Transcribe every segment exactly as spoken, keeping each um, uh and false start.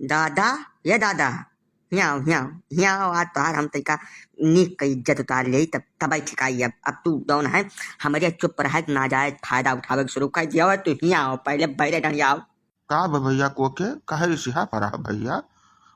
दादा, ये दादा, हियाँ आओ, हियाँ आओ, हियाँ आओ, आज तोहार हम तनिका नीक क इज्जत उतार लेई, तब, तबै ठिकाई अब। अब तू जौन है, हमरे चुप रहे, नाजायज फायदा उठावे के शुरू कर दिया हो, तू हियाँ आओ, पहले बैरे ढंग आओ। का बा भैया, कोके काहे रिसिहा परा है भैया?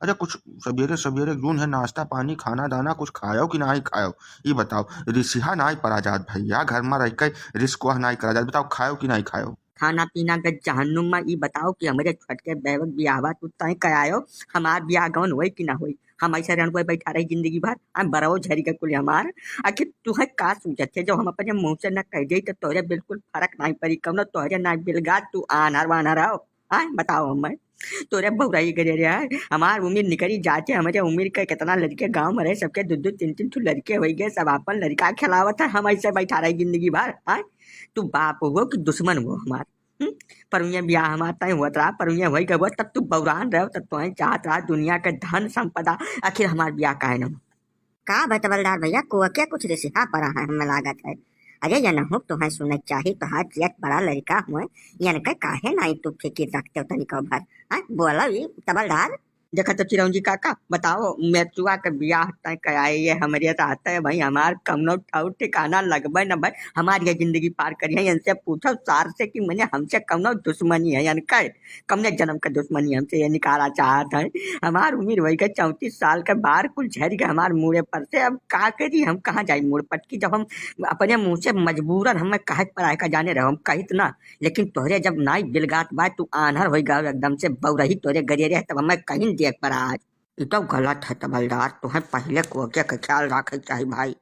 अरे कुछ सबेरे सबेरे जौन है नाश्ता पानी, खाना दाना कुछ खायो कि नाहीं खायो? ई बताओ, रिसिहा नाहीं परा जात भैया, घर मा रह के रिस्क वह नाहीं करा जात, बताओ खायो कि नाहीं खायो? खाना पीना के जहन्नुम मा, ई बताओ कि हमरे छोटके बेवक बियाहवा तू तय करायो, हमार बियाह गौन होई कि ना होई? हम ऐसे रहन कोई बैठा रही जिंदगी भर, हम बरओ झरी के कुल हमार। आखिर तू है का सूझत है, जब हम अपने मुँह से न कह देई तो तोरे बिल्कुल फर्क नाहीं पड़ी, कौनो तोहरे ना बिलगा तू आन्हर वान्हर हो। आय बताओ हमें, तोरे बउराई करे रे है, हमार उमिर निकरी जात है, हमरे उमिर के कितना लड़के गाँव में रहे, सबके दो दो तीन तीन ठो लड़के होई गए, सब आपन लड़का खिलावत है, हम ऐसे बैठा रही जिंदगी भर। आय तू बाप हो कि दुश्मन हो हमार? हम्म? पर उन्हें बियाह हमार तय हुआ रहा, पर उन्हें होई गए, तब तू बउरान रहो, तब तोहें चाहत रहा दुनिया के धन संपदा, आखिर हमार बियाह काहे न हो? का बा तबलदार भैया, कोके कुछ रिसिहा परा है, हमें लागत है। अरे ये नहुक तोहें सुने चाही, तोहार जियत बड़ा लड़का हुए, यनके काहे नाहीं तू फिकिर रखते हो तनिको भर? हाँ, बोलो ई तबलदार। देखा तो चिरौंजी काका, बताओ, मेचुआ के बियाह तय कराए ये हमरे रहते भाई, हमार कौनो ठौर ठिकाना लगबे न भाई, हमार ये जिंदगी पार करी है। इनसे पूछो सार से कि मने हमसे कौनो दुश्मनी है, इनका कौने जन्म का दुश्मनी हमसे ये निकाला चाहत है। हमार उमिर होई गए चौंतीस साल के, बार कुल झर गए हमार मुड़े पर से, अब का करी, हम कहाँ जाई मुड़ पटकी, जब हम अपने मुँह से मजबूरन हमें कहे पर आए का जाने रहो, हम कहित ना, लेकिन तोहरे जब नाई बिलगात बा, तू आन्हर होई गयो एकदम से, बउरही तोहरे गरिये रहे, तब हमें कहीं देख पर आज। ई तो गलत है तबलदार, तोहें पहिले कोके के ख्याल राखे के चाही भाई।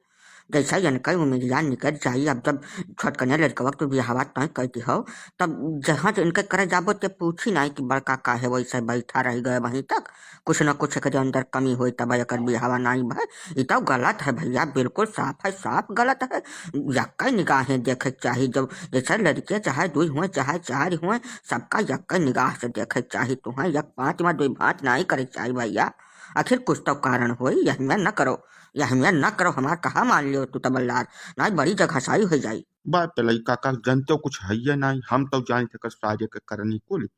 जैसे इनके उमिरिया निकल जाई, अब जब छोटकने लड़कवा के बियाहवा तय कइती हो, तब जहाँ जे इनके करे जाबो ते पूछी नाई कि बड़का काहे वैसे बैठा रह गए वहीं तक, कुछ न कुछ एकरे अंदर कमी होई तब एकर बियाहवा नाई भय। ई तो गलत है भैया, बिल्कुल साफ है, साफ गलत है। यक्का निगाहें देखे के चाही, जब जैसे लड़के चाहे दुई हुए चाहे चार हुए, सबका यक्का निगाह से देखे के चाही। तुहें एक पाँच में दुई भाँच नाई करे के चाही भैया। आखिर कुछ तो कारण होई, यह में न करो, यह में न करो, हमार कहा मान लियो तू तबलदार, नाई बड़ी जगहसाई हो जाई। बा पेलई काका, जनते कुछ है ये नाई, हम तो जानी थे कर सारे के करनी कुल,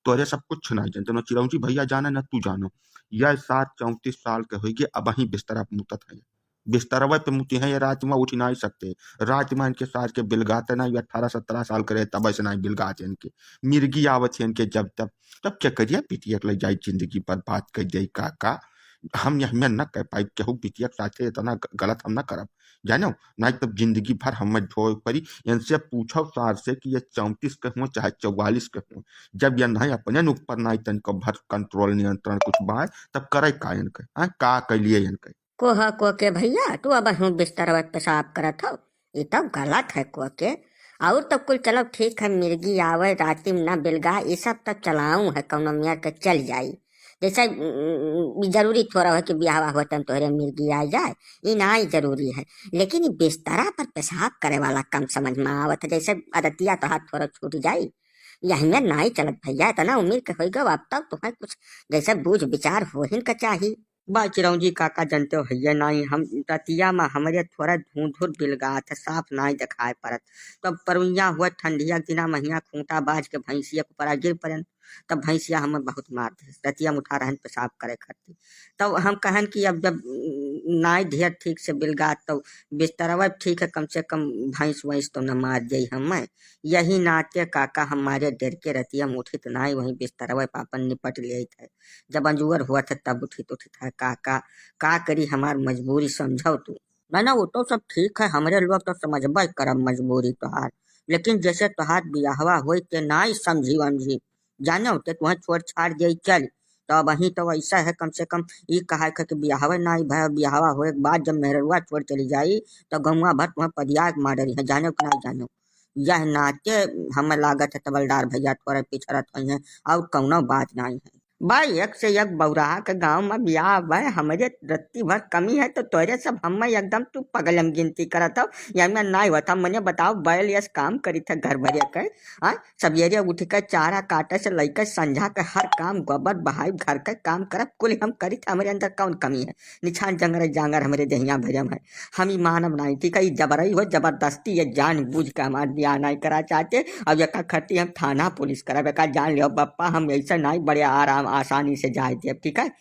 तोरे सब कुछ नाई जनते, न चिरौंजी भैया जाने न तू जानो। यह सार चौंतीस साल के होई गए, अब ही बिस्तरा पे मुतत है, बिस्तरवे पे मुती हैं, ये रात में उठ नाई सकते, रात में इनके सार के बिलगाते नाई, अठारह सत्रह साल के रहे तब ऐसे नाई बिलगाते इनके, मिर्गी आवत है इनके जब तब, तब क्या करिए पिटिया के ले जाए, जिंदगी बर्बाद कर दे काका। हम यह में न कह पाई, केहू बिटिया के साथे इतना ग-, गलत हम न करब, जानो, नाई तब जिंदगी भर हमें ढोए पड़ी। इनसे पूछो सार से कि ये चौंतीस के हुए चाहे चौवालीस के हुए, जब ये नहीं अपने न ऊपर नाई तनिको भर कंट्रोल नियंत्रण कुछ बाय, तब करे का इनके, हाँ, का कैलिए इनके? कोह कोके भैया, तू अब हूँ बिस्तरवा पे पेशाब करत हो, ई तब गलत है कोके। और तब कुल चलो ठीक है, मिर्गी आवे राती में ना बिलगा, ई सब तब चलाऊ है, कौनो मेर के चल जाई। जैसे, उम, ई जरूरी थोड़ा है कि बियाहवा होत तन तोहरे मिर्गी आ जाए, ई नाई जरूरी है। लेकिन ई बिस्तरा पर पेशाब करे वाला कम समझ में आवत है, जैसे आदतिया तोहार थोड़ा छूट जाई। यही में नाई चलत भैया, इतना उम्र के होई गो, अब तक तुहें कुछ जैसे बूझ विचार होहिन का चाही। बा चिरौंजी काका, जनते हो हइये नाई, हम रतिया में हमरे थोड़ा धुंधुर बिलगात है, साफ नाई देखाए परत। तब परुइया हुआ ठंडिया के दिना महिया खूंटा बाज के भैंसिया के ऊपर गिर पड़न, तब भैंसिया हमें बहुत मार दे। रतिया में उठा रहन पेशाब करे खातिर, तब हम कहन कि अब जब नाई ढेर ठीक से बिलगात, तो बिस्तरवा ठीक है, कम से कम भैंस वैंस तो न मार जाई हमें। यही नाते काका हमारे डर के रतिया में उठित नाई, वहीं बिस्तरवा पे अपन निपट लेत है। जब अंजुअर हुआ था तब उठित उठित है काका, का करी, हमार मजबूरी समझो तू। ना ना, वो तो सब ठीक है, हमरे लोग तो समझबे करब मजबूरी तोहार, लेकिन जैसे तोहार बियाहवा होई ते नाई समझी वमझी, जानो ते तुहें छोड़ छाड़ दे चल। तो अब वहीं तो ऐसा है, कम से कम ई कहा है कि बियाहवा नाई भय, बियाहवा होए के बाद जब मेहररुआ छोड़ चली जाई, तो गौवा भर तुहें पदिया के मार रही है, जानो कि नाई जानो। यह नाते हमें लागत है तबलदार भैया थोड़ा पिछड़त हुई हैं, और कौनो बात नाई है। भाई, एक से एक बौराहा के गांव में बियाह बा, हमरे रत्ती भर कमी है, तो तोरे सब हमें एकदम तू पगलम गिनती करत हो। या में नाई होता, मने बताओ, बैल यस काम करी था घर भरे के, हाँ? सवेरे उठ के चारा काटे से लेके संझा के हर काम, गोबर बहाई, घर के काम करब, कुल हम करी था, हमरे अंदर कौन कमी है? निछान जंगरे जांगर हमरे देहिया भरम है। हम ई मानब नाई, ठीक है? ई जबरई हो, जबरदस्ती, ये जान बूझ के हमार बियाह नाई करा चाहते। अब एका खती हम थाना पुलिस करब, एका जान लियो बप्पा, हम ऐसे नाई बड़े आराम आसानी से जाए देब, ठीक है?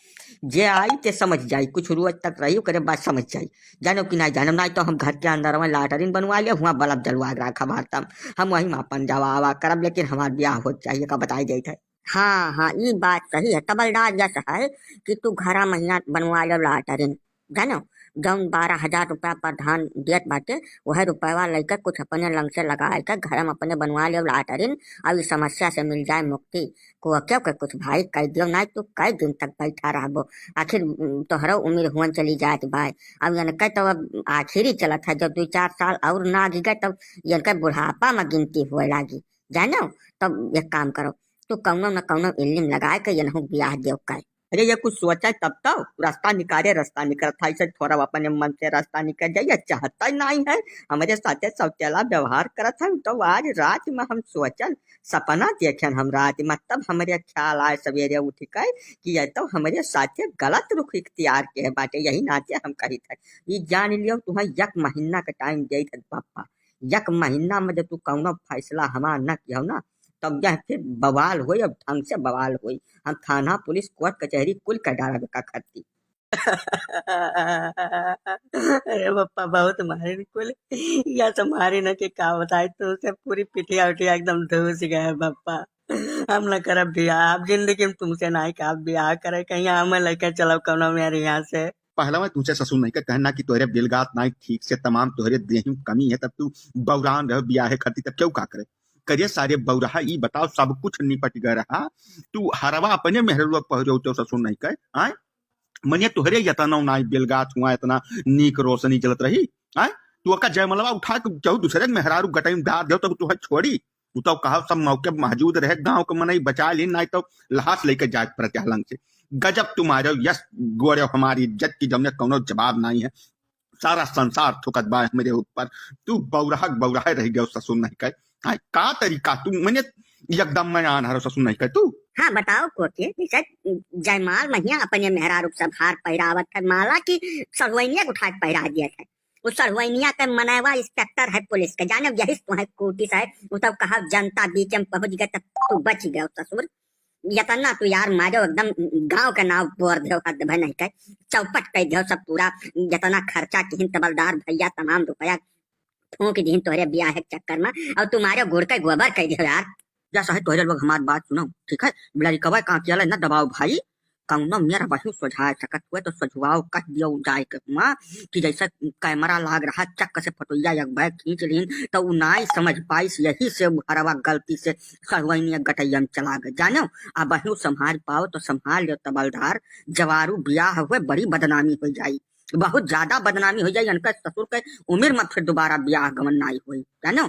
जे आई ते समझ जाई, कुछ रोज तक रही, ओकरे बाद समझ जाई। जानो कि नाहीं जानो, नाहीं तो हम घर के अंदर में लाटरिन बनवा ले, हुआं बल्ब जलवा के रखा भारतम, हम वही में अपन जावा आवा करब, लेकिन हमार ब्याह हो चाहिए का बताई देत है। हाँ, हाँ, ई बात सही है। तबलदार यस है कि तू घरा महिया बनवा ले लाटरिन, जानो, जौन बारह हजार रुपया प्रधान देत बाटे, वह रुपया लइके कुछ अपने लंग से लगाए के घर में अपने बनवा ले लाटरिन, अब ई समस्या से मिल जाए मुक्ति। को क्यों के कुछ भाई कह दियो, नाहीं तू कई दिन तक बैठा रहबो? आखिर, उम, तोहरो उम्र हुअन चली जात बाय। अब इनके तो अब आखिरी चलत है, जब दो चार साल और ना आगे गए, तब इनके बुढ़ापा में गिनती हुए लागी। जानो, तब एक काम करो, तू कौनो न कौनो इल्लिम लगाए के इनहू ब्याह दियो कई। अरे, ये कुछ सोचा तब तो रास्ता निकाले, रास्ता निकलत है, इसे थोड़ा अपने मन से रास्ता निकल जाइए, चाहता ही नाहीं है। हमरे साथे सौतेला व्यवहार करत है, तो आज रात में हम सोचन, सपना देखन हम रात में, तब हमरे ख्याल आए सवेरे उठ के कि ये तो हमरे साथे गलत रुख इख्तियार के है बाटे, यही नाते हम कहित है। ई जान लियो, तुम्हें एक महीना का टाइम देत है बापा, एक महीना में जब तू कौनो फैसला हमार न कियो ना, तब यह फिर बवाल होई, अब ढंग से बवाल होई। हम थाना, पुलिस, कोर्ट, कचहरी कुल कर डालब का खत्ती। अरे बप्पा, बहुत मारिन कुल, या तो मारिन के का बताई, तुमसे पूरी पिठिया उठिया एकदम धूस गए बप्पा। हम न करब बियाह, अब जिंदगी में तुमसे नाहीं का बियाह करे, कहीं हमें लेके चलो कौनो मेरे यहाँ से। पहला मैं तुमसे ससुर नहीं का कहना कि तोहरे बिलगात नाहीं ठीक से, तमाम तोहरे देह में कमी है, तब तू बौरान रहो बियाह खत्ती, तब क्यों का करे? करे सारे बौराहा, ई बताओ, सब कुछ निपट गए रहा, तू हरवा अपने मेहरलुआ पहरो तो ससुर नहीं कहे, आय? मने तोहरे यतना नाई बेलगात हुआ, इतना नीक रोशनी जलत रही, आय? तू ओका जयमलवा उठा के केहू दूसरे के मेहरारू गटई में डार देव, तब तोहे छोड़ी? उ तो कहा सब मौके मौजूद रहे, गांव के मनई बचा ली, नाई तो लाश लेके जाए के पड़त है लंग से। गजब तुम्हारे यस गोरे, हमारी इज्जत की जमने कौनो जवाब नाई है। सारा संसार थुकत बा हमरे ऊपर। तू बौराहा के बौराहे रह गयो ससुर नहीं कहे। हाँ, का तरीका तू, मने एकदम मैं आन हरो ससुर नहीं कहे तू। हाँ, बताओ को के, जैसे जयमाल महिया अपने मेहरारू के सब हार पहिरावत है, माला की सड़वैनिया के उठा के पहिरा दिया है। उ सड़वैनिया के मनैवा इंस्पेक्टर है पुलिस के, जाने यही से तुम्हें कूटिस है, उ तब कहा जनता बीच में पहुंच गए तब तू बच गयो ससुर। यतना तू यार मारो एकदम गांव के नाव बोर देव, हद भय नहीं कहे, चौपट कह देव सब पूरा। यतना खर्चा किहिन तबलदार भैया, तमाम रुपया फूंक दिहिन तोहरे बियाह के चक्कर में, और तुम्हारे गुड़ के गोबर कह देव यार। जा साहब तोहरे लोग हमार बात सुनो, ठीक है? लड़िकवा का किया न दबाओ भाई, कौनो मेरा बहिन सोझाए सकत हुए तो सोझवाओ, कह दियो जाए के हुआ कि जैसे कैमरा लाग रहा, चक्क से फोटोइया एक बैग खींच लीन तो उ नाई समझ पाइस, यही से उ हरवा गलती से सड़वैनिया गटैया में चला गए। जानो, आ बहिन संभाल पाओ तो संभाल लियो तबलदार, जवारू बियाह हुए बड़ी बदनामी हो जाई, बहुत ज्यादा बदनामी हो जाई। इनका ससुर के उम्र में फिर दोबारा बियाह गमन नाई होई, जानो।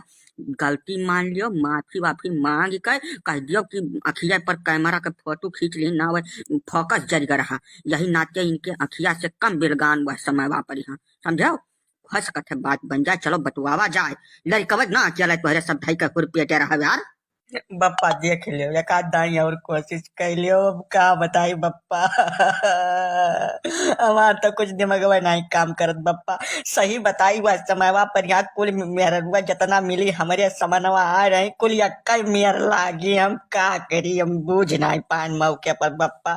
गलती मान लियो, माफी वाफी मांग के कह दियो कि अखिया पर कैमरा के फोटो खींच ली ना, वह फोकस जर गए रहा, यही नाते इनके अखिया से कम बिलगान वह समय वापरी हाँ, समझो? हो सकत है बात बन जाए, चलो बतुआवा जाए। लड़िकवा ना अकेला तोहरे सब धई के हुरपियटे रहा यार। बप्पा देख लियो, एक आध दाई और कोशिश कर लियो, अब का बताई बप्पा। हमार तो कुछ दिमागवा नहीं काम करत बप्पा। सही बताई, वह समयवा पर यहाँ कुल मेहररुआ जितना मिली हमरे समनवा आ रही, कुल यक्का मेहर लागी। हम का करी, हम बूझ नहीं पान मौके पर बप्पा।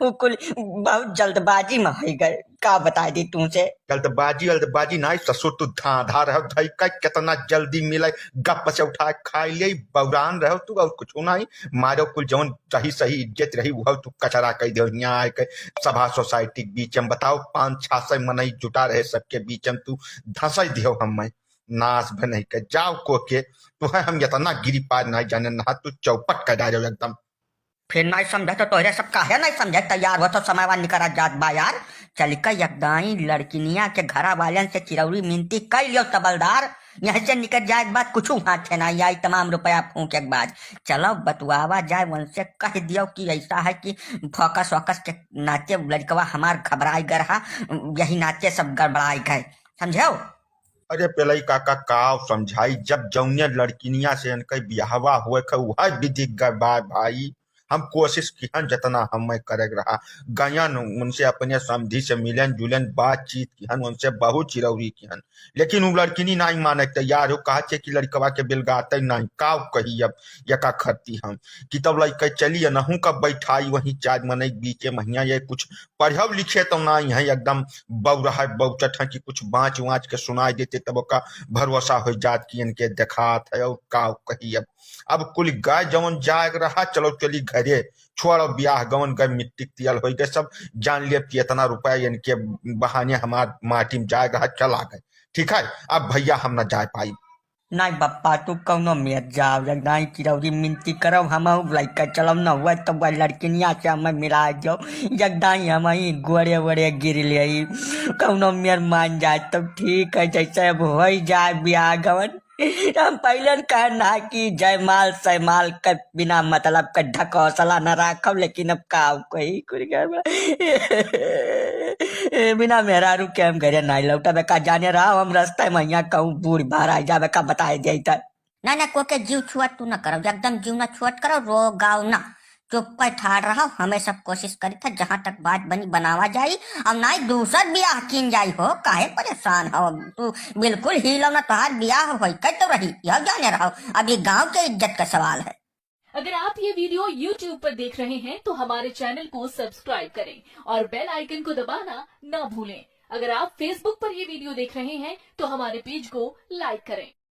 वो कुल बहुत जल्दबाजी में हो गए। का बताई दी तुमसे? जल्दबाजी, जल्दबाजी नाई ससुर, तू धांधा रहो, धई का कितना जल्दी मिले, गप से उठा के खाई ले, बौरान रहो तू और कुछ नाई। मारो कुल जौन सही सही इज्जत रही, वह तू कचरा कह दियो। यहाँ आए के सभा सोसाइटी के बीच में बताओ, पाँच छह सौ मनई जुटा रहे, सबके बीच में तू धंसई दियो। हम मैं नाश भनई के जाओ को के, तू है हम इतना गिरी पार नाई जाने ना, तू चौपट कर डालो एकदम। फिर नाई समझे तो तोहरे सब काहे नाई समझे तैयार हो, तो समयवा निकरा जात बा यार। चल के यकदाई लड़किनिया के घरा वालन से चिरौरी मिनती कई लियो तबलदार, यहीं से निकल जाए के बाद कुछ हाथ है ना आई, तमाम रुपया फूंके के बाद। चलो बतुआवा जाए, उनसे कह दियो कि ऐसा है कि फोकस वोकस के नाते लड़कवा हमार घबराई गए रहा, यही नाते सब गड़बड़ाई गए, समझे? अरे पेलई काका, का समझाई, जब जौने लड़किनिया से इनके बियाहवा हुए खे, वह विधि गए बा भाई। हम कोशिश किहन जतना हमें करे के रहा, गयन उनसे अपने समधी से मिलन जुलन, बातचीत किहन, उनसे बहुत चिरौरी किहन, लेकिन उ लड़किनी नाहीं माने के तैयार हो, कहा छे कि लड़कवा के बेलगाते नाहीं, का कही अब यका खरती हम, कि तब लइके चली अनहू का बैठाई वहीं चार मनई बीचे महिया, ये कुछ पढ़े लिखे तो नाहीं है, एकदम बौरहा बौचट है कि कुछ बाँच वाँच के सुनाई देते तब ओका भरोसा हो जात कि इनके देखात है, और का कही अब। अब कुल गाय जवन जाए के रहा, चलो चली घरे, छोड़ो ब्याह गवन, गए मिट्टी के तेल होइ गए, सब जान लिया कि इतना रुपया इनके बहाने हमार माटी में जाए के रहा, चला गए। ठीक है, अब भैया हम ना जाए पाई। नाहीं बप्पा, तू कौनो मेर जाओ, जगदाई चिरौरी मिनती करो, हमहू लइका चलम न हुआ तो वह लड़किनिया से हमें मिला जाओ, जगदाई हम ही गोड़े वोड़े गिर ले, कौनो मेर मान जाए तो ठीक है, जैसे अब हो ही जाए ब्याह गवन। हम पहले न कहन ना कि जयमाल सैमाल के बिना मतलब के ढकौसला न राखब, लेकिन अब का कही कुल घर में। बिना मेहरारू के हम घरे नाहीं लौटब, का जाने रहा हम रास्ते में यहाँ कहूँ बूढ़ बाहर आ जाबे का बताए जाई त। ना, ना, को के जीव छुअत तू न करो, एकदम जीव न छुअत करो, रो गाओ ना, चुप पे ठाड़ रहो। हमें सब कोशिश करी था, जहाँ तक बात बनी बनावा जाई, अब नाहीं दूसर ब्याह कीन जाई हो, काहे परेशान हो? तू बिल्कुल हिलो ना, तोहार ब्याह होई के तो रही, यह जाने रहो, अभी गाँव के इज्जत का सवाल है। अगर आप ये वीडियो YouTube पर देख रहे हैं तो हमारे चैनल को सब्सक्राइब करें और बेल आइकन को दबाना ना भूलें। अगर आप Facebook पर ये वीडियो देख रहे हैं तो हमारे पेज को लाइक करें।